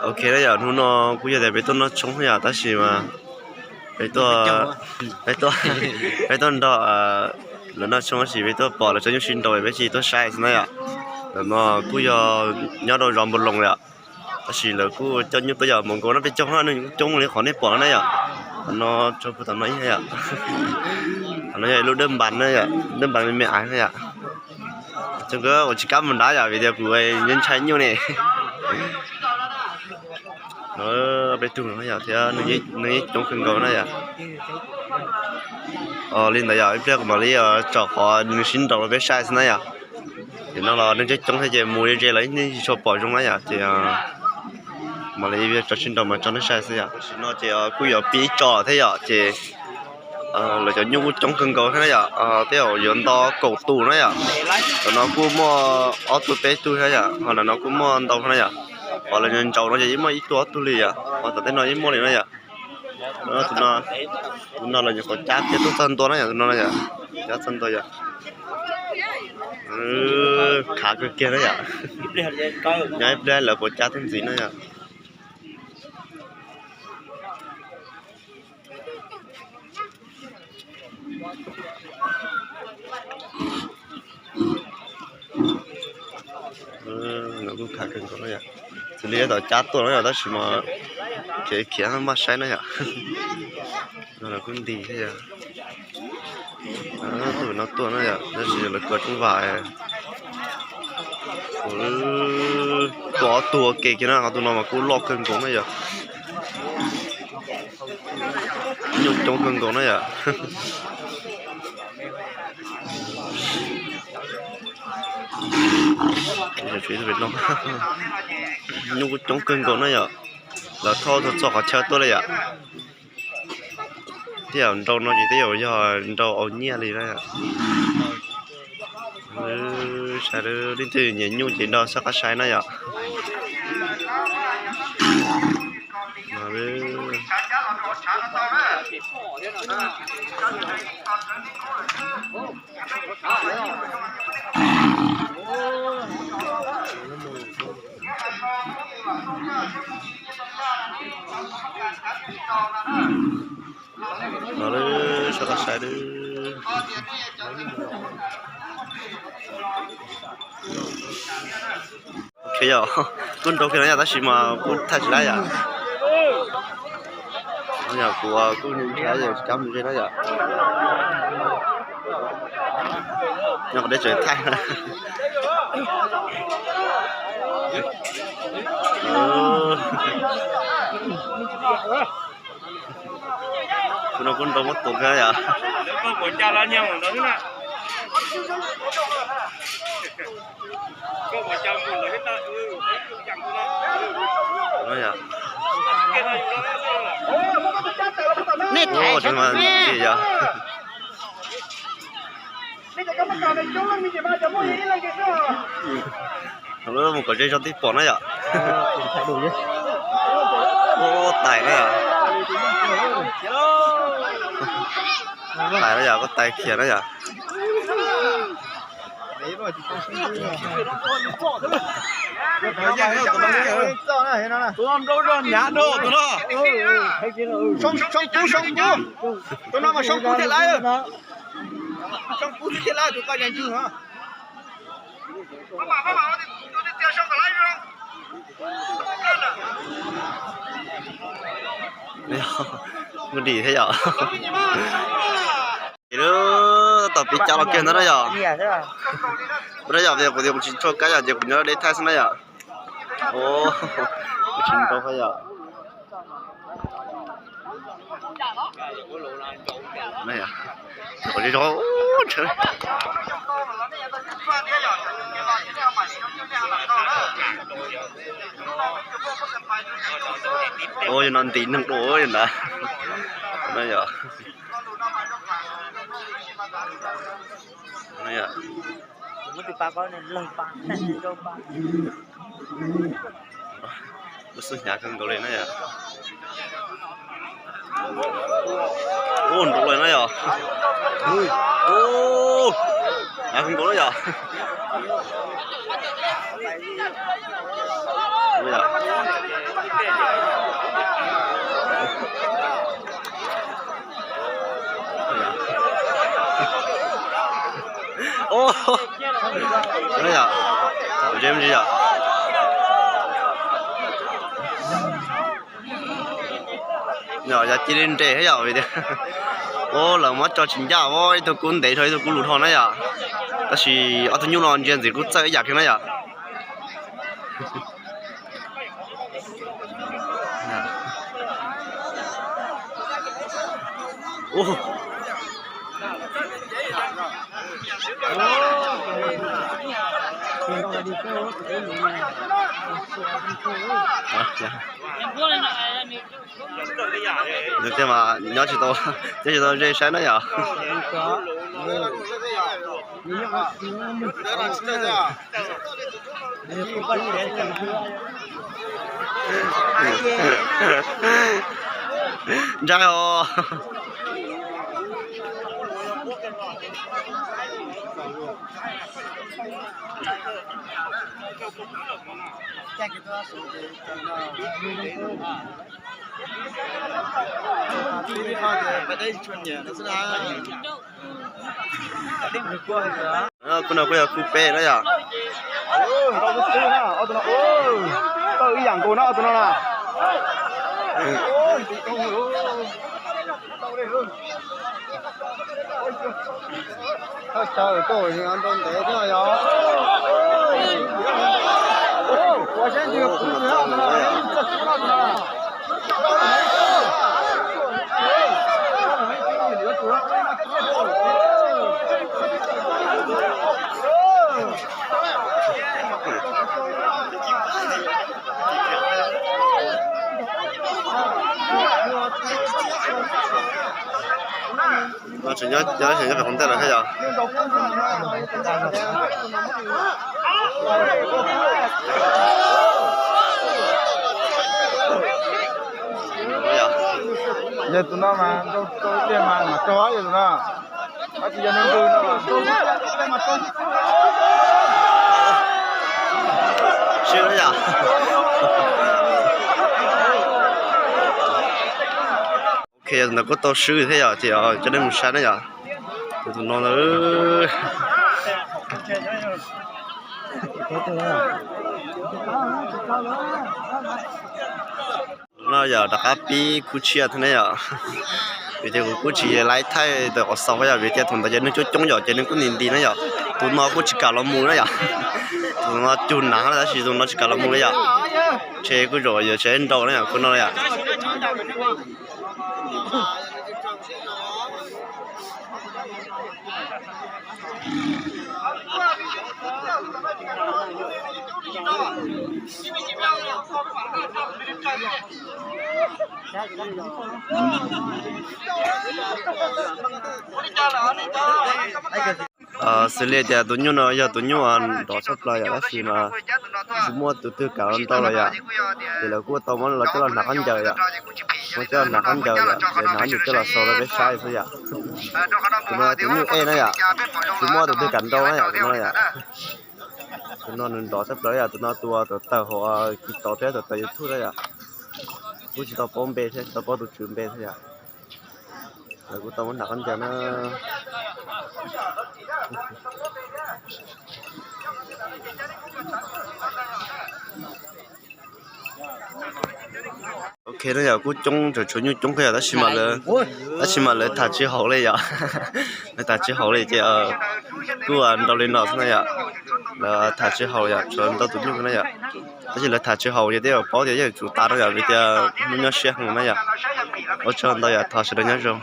Ok na yom, hnub no kuj yog tias peb tuaj noj tshoob yom, tab sis mas peb tuaj, peb tuaj, peb tuaj nrog lawv noj tshoob tab sis peb tuaj pom lawv tso nyuj sib nraus peb tsis tuaj saib xwb na yom. Ntawm no kuj yog nyob rau zos Npus Loos yom, tab sis lawv kuj coj nyuj tuaj yom, mus nkaus no peb coob na, nws kuj coob li qhov nej pom no na yom. Qhov no tso puag tom no ib yom. Qhov no yog ib lub dawb npas na yom, dawb npas me me aiv na yom. Coob kawg, kuv tsis kam mus nrad yom vim tias kuv ntshai nyuj ne. No peb tug no yom, thiab nws yeej coob kawg nkaus na yom. Li ntawd yom, ib pliag kuv mam li tsom qhov nws sib nraus rau peb saib xwb na yom. Ces no los neeg coob coob thiab ces mus ze ze los yeej tsis tshua pom zoo na yom, ces mam li tso sib nraus mas tso nej saib xwb yom. Tam sim no ces kuj yuav pib tso thiab yom, ces lawv cov nyuj kuj coob kawg nkaus thiab na yom, tej zaum yuav nto kaum tus na yom. Tam no kuj muaj ob tug peb tug thiab yom, ho ntawm no kuj muaj ntau na yom. Qhov lawv nraus no ces yeej muaj ib tug ob tug li yom, ho tom tej no yeej muaj li na yom. Tus no los nyuam qhuav cab kiag tuaj txog ntua na yom, tus no yom, cab txog ntua yom. Khav kawg kiag na yom. Nyob ib pliag lawv puas cab tuaj ntxiv na yom. No kuj khav kawg nkaus na yom. Xws li tom cab tuaj na yom, tab sis mas khiav khiav maj saib na yom. No los kuj nti thiab yom. Tuaj no tuaj na yom, tab sis lawv kua tsoob vam. Tua ob tug ua ke kiag na, qhov tus no mas kuj loj kawg nkaus na yom. Nyuj coob kawg nkaus na yom. Nyuj kuj coob kawg nkaus na yom. Lawv thauj txog qhov chaw tuaj li yom. Tej zaum nrau no ces tej zaum yog nrau au nyiaj li na yom. Saib leej twg nyiam nyuj ces nrog sab qab saib na yom. No lawm, sawv daws saib lawm. Ok yom, kuj nrau kiag no yom, tab sis mas kuj thaij tsis laib yom. Yog kuv kuj ntshai yom, tsis kam mus ze na yom. Nyob qhov deb tseem thaij. Tus no kuj nrau muab tuav kiag yom. Mus kom ze zog tib pom na yom. Tais na yom. Tais na yom, koj tais khiav na yom. Tus no nrau zog hnyav dhau tus no. Soo pub, soo pub. Tus no mas soo pub thiaj lawm. Soo pub thiaj lawm tus koj yeej ntswg no. Mus dim thiab yom. Ces lub tom pib cab los kiag ntawd na yom. Ua na yom, kuv tias kuv tsis tshua kab yom, ces kuv nyob deb thaij xwb na yom. Kuv tsis nrau thiab yom. Ua no ntim neeg dua ntawd. Lub xub hnyav kawg nkaus li na yom. Ua nrau li na yom. Hnyav kawg nkaus na yom. Yog, yog cia li nres thiab yom, vim tias, o, lawv muab tso tsis ncaj, ib tug kub ntev dhau ib tug kub luv dhau na yom. Tab sis ob tug nyuj no ntsia ntxiv kuj txawj ib yam kiag na yom. Nws thiaj mas nyob tsis tau, nyob tsis tau ze saib na yom. Ntshai os. Kuv no kuj yog kuj peb na yom. Tawm ib yam nkaus na tus no na. Thaj chaw tuaj ntau ntev thiab yog. Nyob pem qhov ntej lawm thiab yom. Yog tus no mas nrau tau ib pliag mas mam raug yog tus no. Sib yog. Ok, yog tus ntawd kuj tau swb thiab yom, ces coj nej mus saib na yom. Tus no ntawd. No yog rov qab pib khub tshiab thiab ne yom. Vim tias kuv kuj tsis laib thaij tawm qhov xaus yom, vim tias thaum ntawd ces neeg coob coob yom, ces neeg kuj nti nti na yom. Tus no kuj tsis kam los mus na yom. Tus no cug nav tab sis tus no tsis kam los mus li yom. Ntshe kuj zaum yuav tsis nrau na yom, kuv no yom. Xws li tias tus nyuj no yog tus nyuj nrov tshaj plaws yom, tab sis mas tsis muaj tus twg kam los nrau los yom. Ces lawv kuj tau muab los coj los hnav khaub ncaws yom. Muab coj los hnav khaub ncaws yom, ces hnav khaub ncaws coj los xaus rau peb saib xwb yom. Tus no tus nyuj ej na yom, tsis muaj tus twg kam nrau na yom, tus no yom. Tus no nws nrov tshaj plaws yom, tus no tus uas tawm hauv TikTok thiab tawm YouTube na yom. Kuj tsis tau paub npe thiab, tsis tau paub tus tswv npe thiab yom. Lawv kuj tau muab hnav khaub ncaws na. Ok, no yog kuj coob, tseem tshuav nyuj coob thiab yom, tab sis mas lawv, tab sis mas lawv tham tsis haum li yom. Lawv tham tsis haum li ces kuj nrau li no xwb na yom. Lawv tham tsis haum yom, tshuav ntau tus nyuj na yom. Tab sis lawv tham tsis haum ces tej zaum paub tias yeej yuav tsum tas no yom, vim tias hnub nyob siab heev na yom. Ua tsaug ntau yom, thov sawv daws nyob zoo.